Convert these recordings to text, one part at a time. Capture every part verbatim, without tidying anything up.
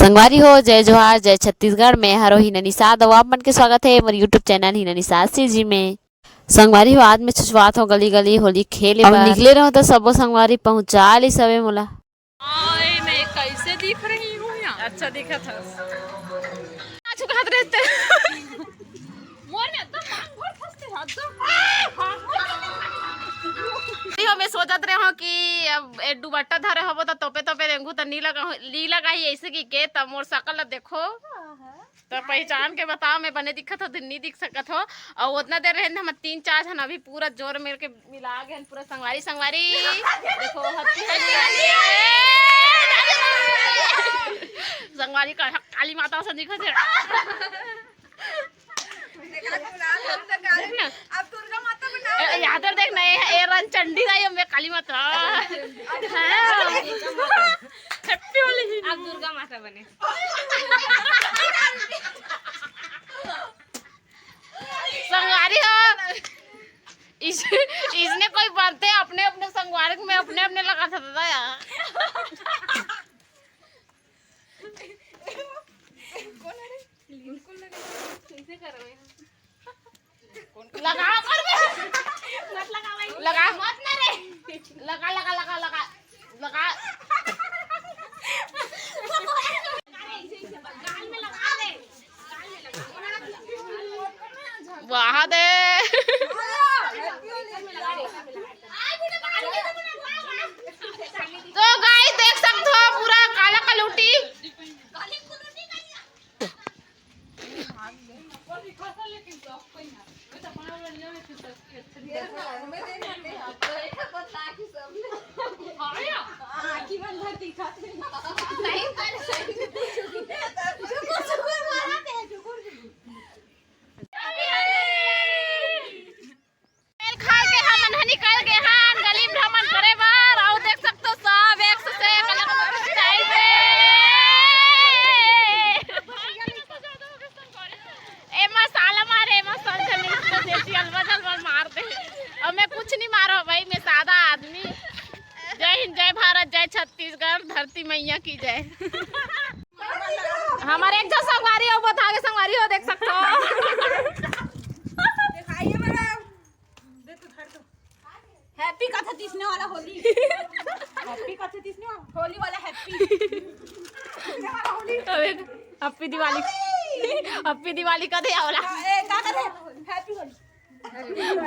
संगवारी हो, जय जोहार, जय छत्तीसगढ़। मैं हरो हिना निषाद अउ आप मन के स्वागत हे मोर YouTube channel Hina Nishad CG में। संगवारी हो, आज मैं छुछवात हों गली गली होली खेले अब बर। निकले रहों त सबो संगवारी पहुंचा ली सबे मोला। आय, मैं कैसे दिख रही हूँ यहाँ? अच्छा दिखत हस। आ चुका हाथ रहते। मोर में एकदम मांग भर फंसते हैं, एकदम। देखो, मैं सोचत रहे हूँ कि अब ए दुपट्टा धरे हबो त तोपे तोपे रेंगू त नी लगा, नी लगा ही ऐसे की के, तब मोर शकल ला देखो। त पहचान के बताओ, मैं बने दिखत हो, नी दिख सकत हो। अउ ओतना देर रहे हम तीन चार झन, अभी पूरा जोर मेर के मिला गए हैं, पूरा संगवारी, संगवारी। देखो, हत्ती, हत्ती, हत्ती। संगवारी का काली माता से दिखत हे। अब दुर्गा माता बना ए, ए, यादव देख ना, ए, ए रणचंडी रही, मैं काली माता। हाँ। Happy होली। अब दुर्गा माता बने। संगवारी हो, इस, इसने कोई बनते अपने अपने संगवारी में अपने अपने लगा था दादा यार। लगा कर बे। मत लगा भाई। लगा। मत ना रे। लगा, लगा, लगा, लगा। लगा। गाल में लगा दे। वाह दे। तो गाइस, देख सकते हो पूरा काला कलूटी। तेल खा के हमन ह निकल गे हन गली भ्रमण करे बर। अउ देख सकथो सब एक से एक अलग अलग style से। ए मसाला मारे, ए मसाला जमीन को देसी अलवा जलवा मार दे। अब मैं कुछ नहीं मारो भाई, मैं सादा आदमी। जय हिंद, जय भारत, जय छत्तीसगढ़, धरती मैया की जय। हमारे एक जो संगवारी हो, वो था आगे संगवारी हो, देख सकते हो। दिखाइए मैडम। दे तो धर दो। Happy कथा तीसने वाला होली। Happy कथा तीसने वाला होली वाला happy। तीसने वाला होली। अबे, happy दिवाली। Happy दिवाली का दे आवला। ए, का करे? Happy होली।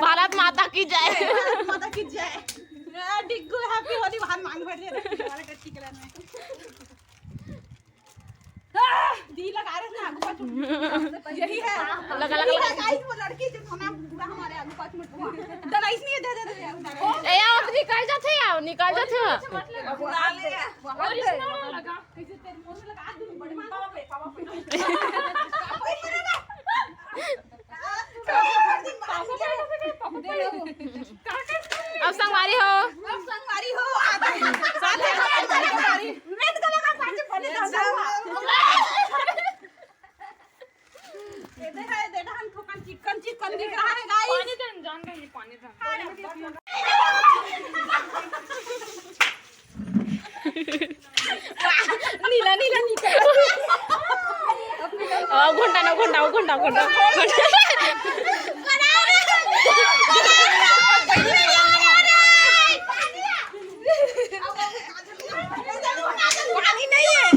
भारत माता की जय। भारत माता की जय। ए, डिग्गू happy होली, बाहर मांग भर दे। हमारे गच्ची कलर में। दी लगा रहे ना, आगू पाछू। यही है। लगा, लगा, यही लगा। है, गाइस, वो लड़की जो था ना, पूरा हमारे आगू पाछू में घुमा। डलाइस नहीं है, दे, दे, दे, दे। ए, यार, अपनी निकल जाते हैं, यार, निकल जाते हैं। बुला ले। बहुत देर। लगा। कैसे तेरे मुंह में लगा दूँ, बड़े माँ। पापा पे, पापा पे। अब संगवारी हो। अब संगवारी हो। साथ में संगवारी। मैं तो लगा पाछे पहले दस हुआ। ये देखा, ये देखा, हम ठोकन चिकन, चिकन दिख रहा है, गाइस। पानी दे, जान दे, ये पानी दे। नीला, नीला, नीला। ओ, घंटा ना, घंटा, ओ, घंटा, घंटा। पानी नहीं है।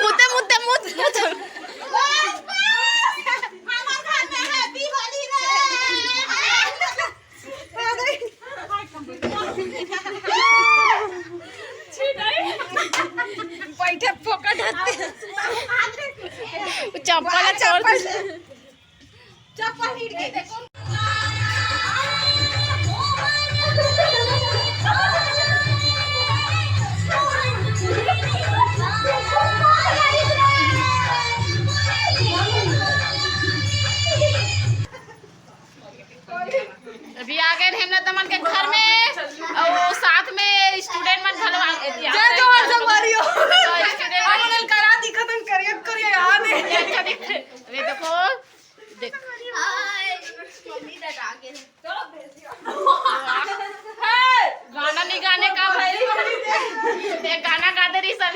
मुते, मुते, मुते, मुते। हमार घर में happy होली रे। बैठे फोकट हत्ते। चप्पल छोड़ दे। चप्पल गिर गई। अभी आ गए हेमलता मन के घर में, अउ साथ में student मन घलो आ गए। जय जोहार संगवारी हो। तो student मन करा दिखत हन, करिया करिया याद है। अच्छा दिखते। अरे देखो, देख। हाय, मम्मी डरा गए। गाना नहीं गाने का भाई। एक गाना गा दे रही सर।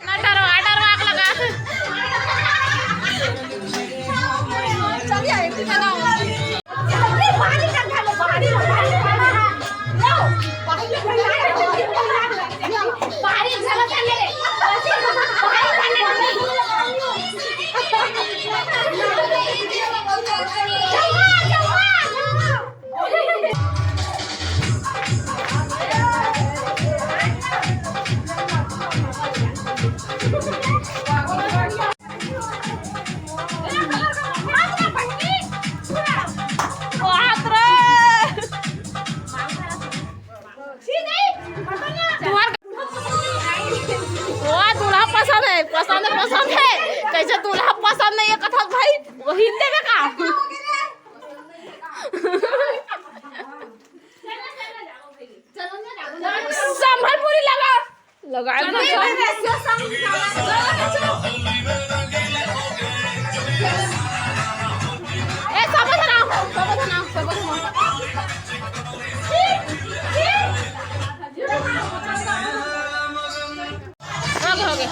ना डरवा, डरवा के लगा। चलिए, एक दिन लगाओ। तुहार ओ, दूल्हा पसंद है, पसंद है, पसंद है। कैसे दूल्हा पसंद नहीं है कथा भाई, वही देवे का? संभलपुरी लगा, लगा। ए, सबक ना, सबक ना, सबक ना। हो गया, हो गया।